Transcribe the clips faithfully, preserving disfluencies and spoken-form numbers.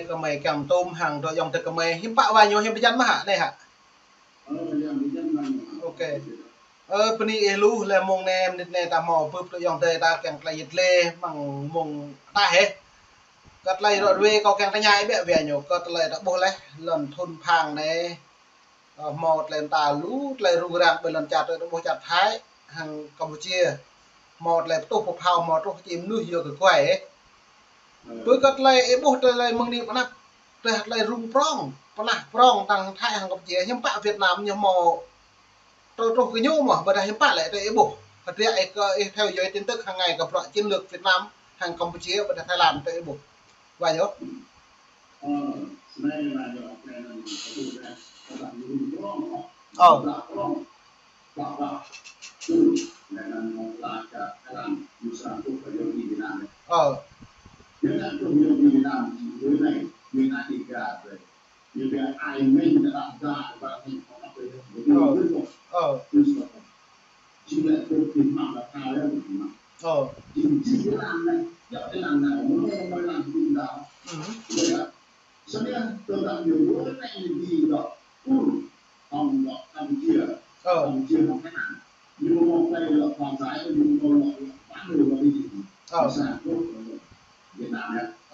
Kơmơi kiăng tŭm hăng tơlơi ayŏng adơi kơmơi hiư̆m pă wa ñu hiư̆m pơjăn mơ̆ hă, anai hă? Ok. Ơ, bơni ih lu, lĕ mông anai, mơnit anai ta hmâo bưp tơlơi ayŏng adơi ta kiăng tơlơi yit lĕ, mơ̆ng mông ta hĕ. Kơ tơlơi rŏ ruai kâo kiăng tơña ih biă wa ñu, kơ tơlơi ta ƀuh lĕ, lŏn thŭn pơphang anai, ơ, hmâo tơlơi ta lu, tơlơi rŭng răng ƀơi lŏn čar ta ƀuh čar Thái, hăng Campuchia. Hmâo tơlơi pơtuh pơphao, hmâo truh či mơnuih yua kơ kuai, ơ. Bơ kơ tơlơi ih ƀuh tơlơi mơ̆ng anai pơ anăp, tơlơi rŭng prŏng, pơnah prŏng tăng Thái hăng Campuchia, hiư̆m pă Việt Nam ñu hmâo truh truh kơ ñu mơ̆, ƀôdah hiư̆m pă lĕ tơlơi ih ƀuh. Hơdră ih kơ ih theo dõi tin tức hàng ngày kơ bruă chiến lược Việt Nam hăng Campuchia, ƀôdah Thái Lan tơlơi ih ƀuh. Wa ñu. Ơ. Ơ. Ơ. Ơ. Ơ. Ơ. Ơ.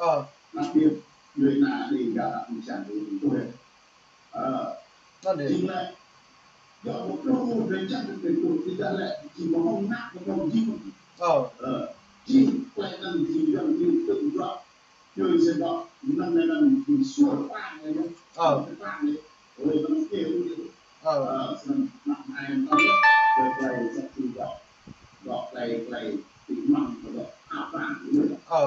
Ơ. Anŭn dih. Ơ. Ơ. Ơ. Ơ. Ơ. Ơ. Ơ. Ơ. Hă?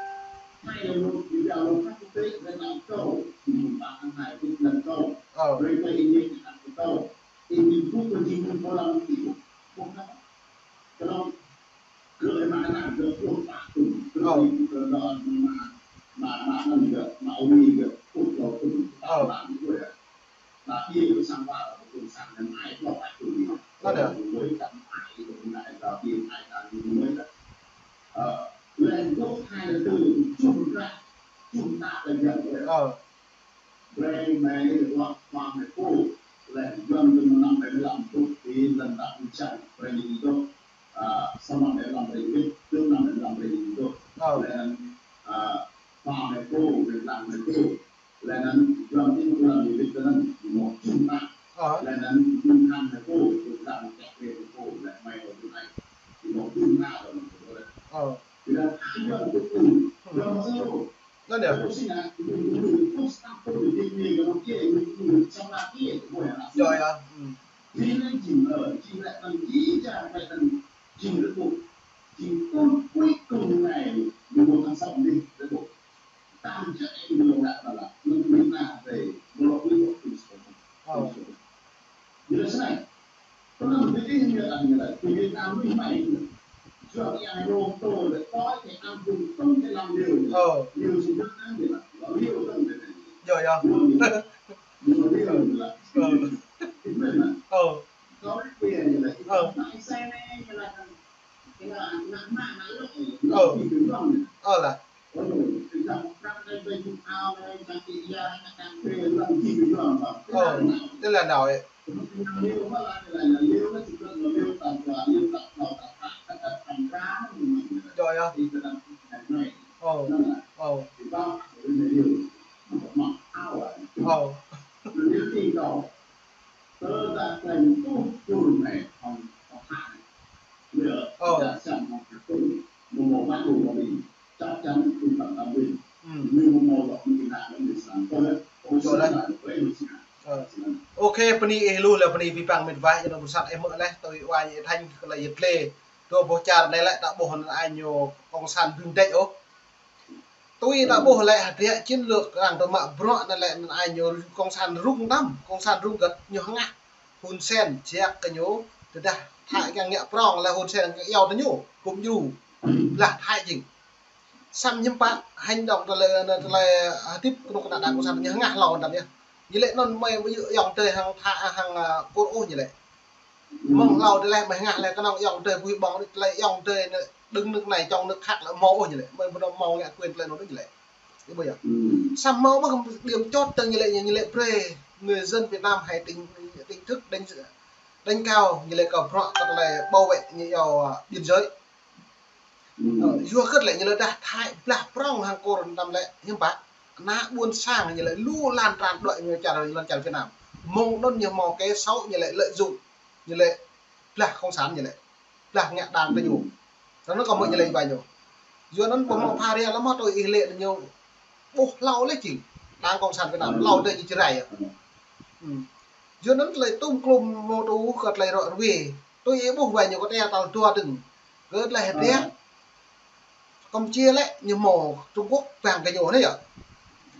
Ơ. Ơ. Ơ. Ơ. Anŭn dih. Ơ. Ơ. Ơ. Ơ. Anŭn dih. Yơh, yơh. Ơ. Ơ. Yơh, yơh. Ơ. Ơ. Ơ. Ơ. Ơ lah. Ơ, tức là nào ấy. Yơh, yơh. Ơ. Ơ. Ơ. Ơ. Ơ. Ơ. Ok, Ê, bơni ih lu lĕ bơni pơpă mĭt wa, yua anŭn ƀuh sat ih mơ̆ lĕ, tui wa ñu ih thañ kơ lĕ yơh tlê. Dua boh čar anai lĕ, ta ƀuh anŭn ai ñu kông sản ƀing đĕč ôh. Tui ta ƀuh lĕ hơdră chiến lược arăng tơ mă bruă anŭn lĕ anŭn ai ñu kông sản rŭng tăm, kông sản rŭng găt ñu hơngah. Hun Sen jak kơ ñu, tơdah Thái kiăng ngă prong lĕ Hun Sen kiăng iâu tơ ñu, gum djru. Blah Thái jing. Samơ̆ hiư̆m pă, hành động tơlơi, tơlơi, hơdip kơnuk kơna đảng cộng sản ñu hơngah hlâo tăm yơh. Ñu lĕ anŭn mơi ƀu djơ̆ ayŏng adơi hăng Tha-, hăng, a, Kur ôh ñu lĕ. Mơ̆ng hlâo tơlơi mơi hơngah lĕ kơnơ̆ng ayŏng adơi ƀuh ƀơ̆ng tơlơi ayŏng adơi anai, đứng nước này chống nước khác lĕ hmâo ôh ñu lĕ. Mơi ƀu hmâo ngă quyền tơlơi anŭn ñu lĕ. Ih ƀuh yơh. Samơ̆ hmâo mơ̆ điểm chốt tơ̆ng ñu lĕ, ñu lĕ brơi người dân Việt Nam hãy tỉnh, tỉnh thức đánh, đánh cao ñu lĕ kơ bruă kơ tơlơi bảo vệ ñu iâu, a, biên giới. Ơ, yua hơget lĕ ñu lĕ dah Thái blah prong hăng Kur tăm lĕ hiư̆m pă. Ană ƀôn sang ñu lĕ lu lan tràn đuaĭ ñu čar, lŏn čar Việt Nam. Mơ̆ng anŭn ñu hmâo kơ sáu ñu lĕ lợi dụng, ñu lĕ blah kông sản ñu lĕ. Blah ngă đảng tơ ñu. Tơnŭn kơ mơ̆ ñu lĕ ƀai ñu. Yua anŭn ƀu hmâo pha ria lăm mă tui ih lĕ ñu ƀuh hlâo lĕ jing. Đảng cộng sản Việt Nam hlâo tơ ñu Jrai. Yua anŭn tơlơi tum klum mơ̆ tŭ kơ tơlơi rŏ rơwe. Tui ih ƀuh ƀai ñu kơ tơl dua tơ̆ng. Kơ tơlơi hơdră. Campuchia lĕ ñu hmâo Trung Quốc bang kơ ñu anai yơh.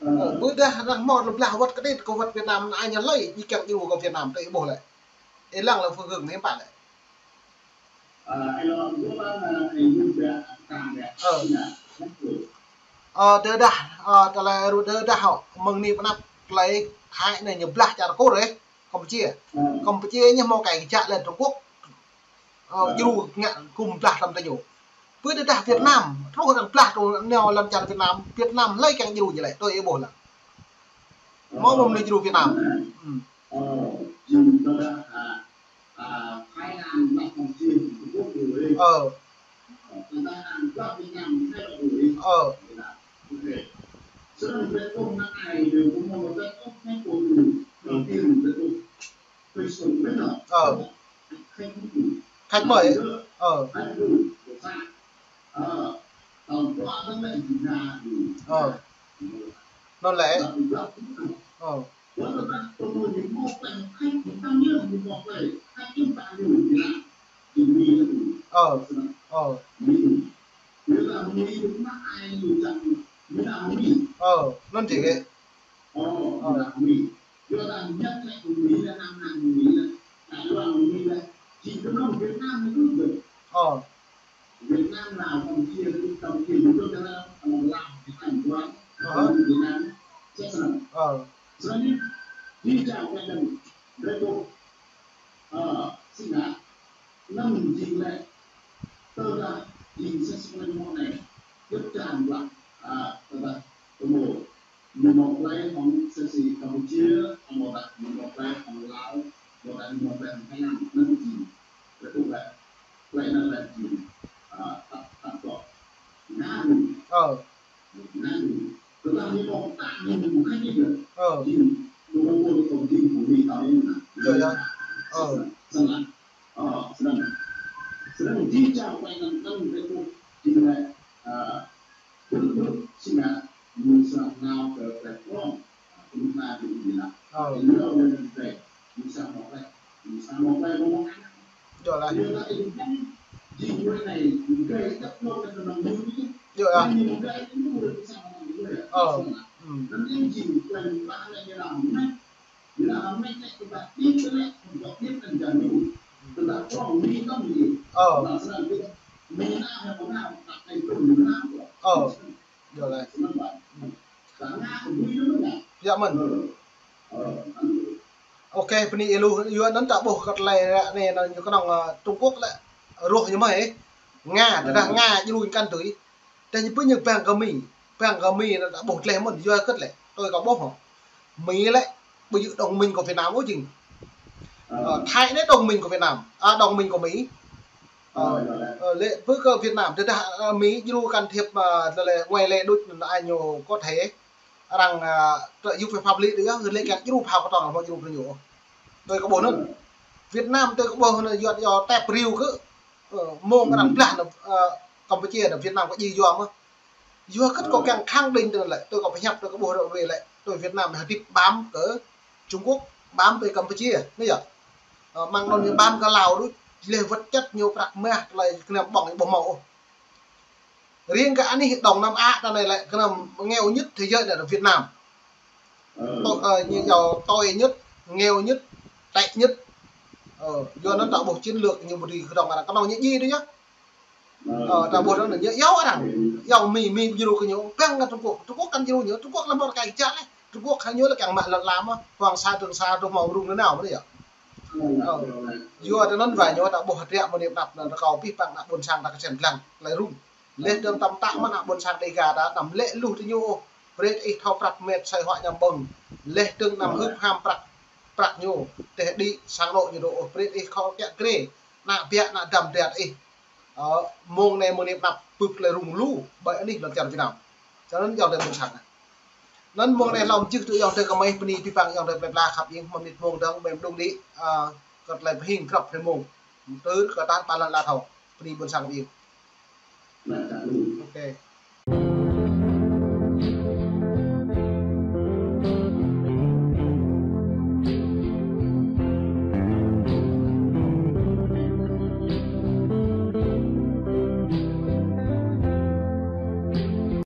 Ơ, ƀu dah arăng hmâo tơlơi blah wơ̆t kơtit kơ wơ̆t Việt Nam anai ñu hlơi, ñu kiăng djru kơ Việt Nam tui ih ƀuh lĕ. Ih lăng lĕ phương hướng anai hiư̆m pă lĕ. Ơ. Ơ, tơdah, ơ, tơlơi rŭ tơdah hŏ, mơ̆ng anai pơ anăp tơlơi Thái anai ñu blah čar Kur ih, Campuchia. Campuchia ñu hmâo kơ kơjăp lĕ Trung Quốc. Ơ, djru ngă gum blah tăm tơ ñu. Ƀu tơdah Việt Nam, truh arăng blah truh nao lăm čar Việt Nam, Việt Nam hlơi kiăng djru ñu lĕ, tui ih ƀuh lĕ. Hmâo mơ̆ mơnuih djru Việt Nam. Ơ. Ơ. Ơ. Khách mời. Ơ. Ơ. Anŭn lĕ. Ơ. Ơ. Ơ. Ơ. Anŭn jing kơ. Ơ. Ơ. Việt Nam, Lào, Campuchia, Campuchia, Trung Quốc, Lào, Lào, Thái, Trung Quốc, Ơ. Việt Nam, chắc chắn. Ơ. Cho nên, đi chào cái đằng, đây cô, ờ, xin hả, năm jing lĕ, tơdah jing sẽ xin lên món này, rất tràn lan, à, tơdah, tơdah, Ñu hmâo plei hăng sesi Campuchia, hmâo dah ñu hmâo plei hăng Lào, hmâo dah ñu hmâo plei hăng Thái Lan, anŭn jing. Rơkŭ lĕ, plei anŭn lĕ jing, a, tap, tap dŏ. Ngă ñu. Ơ. Ngă ñu. Tơdah ñu hmâo tang ñu hmâo ngă ñu. Ơ. Jing, ñu hmâo mơ̆ ñu hmâo jing hmâo ñu tao ñu ngă. Yơh, yơh. Ơ. Săn lă. Ơ, sơnăm. Sơnăm jih jang plei anŭn anŭn rơkŭ jing lĕ, a, ƀu ƀu sĭt ngă ñu srăng nao kơ plei prong, a, kơ mơ̆ng anai kơ mơ̆ng anai. Ơ. Ñu lŏ lĕ anŭn plei, ñu srăng mă plei, ñu srăng mă plei mơ̆ng anai. Yơh lah. Yua anŭn jing ñu anai, ñu gay dăp lŏ kơ anŭn ñu. Yơh lah. Ñu gay ñu srăng mă plei. Ơ. Anŭn jing plei mơ̆ng anai ñu làm anai. Ơ. Ơ. Yơh lah. Yơh mơ̆n. Ok, bơni ih lu, yua anŭn ta ƀuh kơ tơlơi ră anai, anŭn ñu kơnơ̆ng, ơ, Trung Quốc lĕ. Rŏh ñu mơi. Nga, tơdah Nga djru ñu kăn tui. Tơdah ñu ƀu ñu bang kơ Mi, bang kơ Mi anŭn ta ƀuh tleh mơ̆n, yua hơget lĕ, tui kâo ƀuh hŏ. Mi lĕ, ƀu djơ̆ đồng minh kơ Việt Nam ôh jing. Ơ, Thái anai đồng minh kơ Việt Nam, à, đồng minh kơ Mi. Ơ, ơ, lĕ ƀu kơ Việt Nam, tơdah, ơ, Mi djru can thiệp, ơ, tơlơi ngoại lệ đôč anŭn ai ñu có thể arăng, ơ, trợ giúp về pháp lý đôč yơh, lĕ kiăng djru phao kơtong, hmâo djru brơi ñu. Tui kâo ƀuh anŭn. Việt Nam tui kâo ƀuh anŭn yua, yua tep riu kơ, ơ, mơ̆ng arăng blah anŭn, ơ, Campuchia anŭn Việt Nam kơ djru yua mơ̆. Yua hơget kâo kiăng khẳng định tui anŭn lĕ, tui kâo pơhiăp tui kâo ƀuh ră ruai lĕ, tui Việt Nam hơdip bám kơ Trung Quốc. Bám pơ Campuchia, anai yơh. Ơ, mơ̆ng anŭn ñu bám kơ Lào đôč, leh wơ̆t čăt ñu prăk mah, tơlơi kơnăm ƀơ̆ng ñu ƀu hmâo ôh. Riêng kơ anih Đông Nam Á ta anai lĕ kơnăm nghèo nhất thế giới anai là Việt Nam. Ơ, ñu iâu tồi nhất, nghèo nhất, tệ nhất. Ơ, yua anŭn ta ƀuh chiến lược ñu ƀu dưi kơdŏng arăng, kơnơ̆ng ñu djai đôč yơh. Ơ, ta ƀuh anŭn ñu iâu arăng. Iâu Mi, Mi djru kơ ñu, pơ̆ng kơ Trung Quốc. Trung Quốc kăn djru ñu, Trung Quốc lăm bơr kai jăk leh. Trung Quốc hăng ñu lĕ kiăng mă lŏn lam mơ̆n, Hoàng Sa, Trường Sa, truh hmâo rŭng nanao mơ̆n yơh. Ơ, yua tơ anŭn wai ñu ta ƀuh hơdră mơ̆ng anai pơ anăp anŭn rơkâo abih bang ană ƀôn sang ta kơsem lăng, tơlơi rŭng. Leh dơ̆ng tơm tăk mơ̆n ană ƀôn sang Dega ta anăm lĕ luh tơ ñu ôh. Brơi ih thâo prăk met soi huă ñăm ƀơ̆ng. Leh dơ̆ng anăm hưp ham prăk, prăk ñu. Teh đĭ sang anŏ ñu dŏ ôh. Brơi ih thâo kiă kriê. Ană biă ană dăm drơi ih. Ơ, mơ̆ng anai mơ̆ng anai pơ anăp bưp tơlơi rŭng lu, ƀơi anih lŏn čar Việt Nam. Tơ anŭn ayŏng adơi ƀôn sang. Anŭn mơ̆ng anai hlâo mơjưh tŭ ayŏng adơi kơmơi, bơni abih bang ayŏng adơi plơi pla khăp ing, mơmit mơ̆ng dơ̆ng, ƀơi mơđung đĭ, ơ, kơ tơlơi pơhing grăp hrơi mông. Tơl kơ tah ƀa lăn la thâo, bơni ƀôn sang ing. Ok.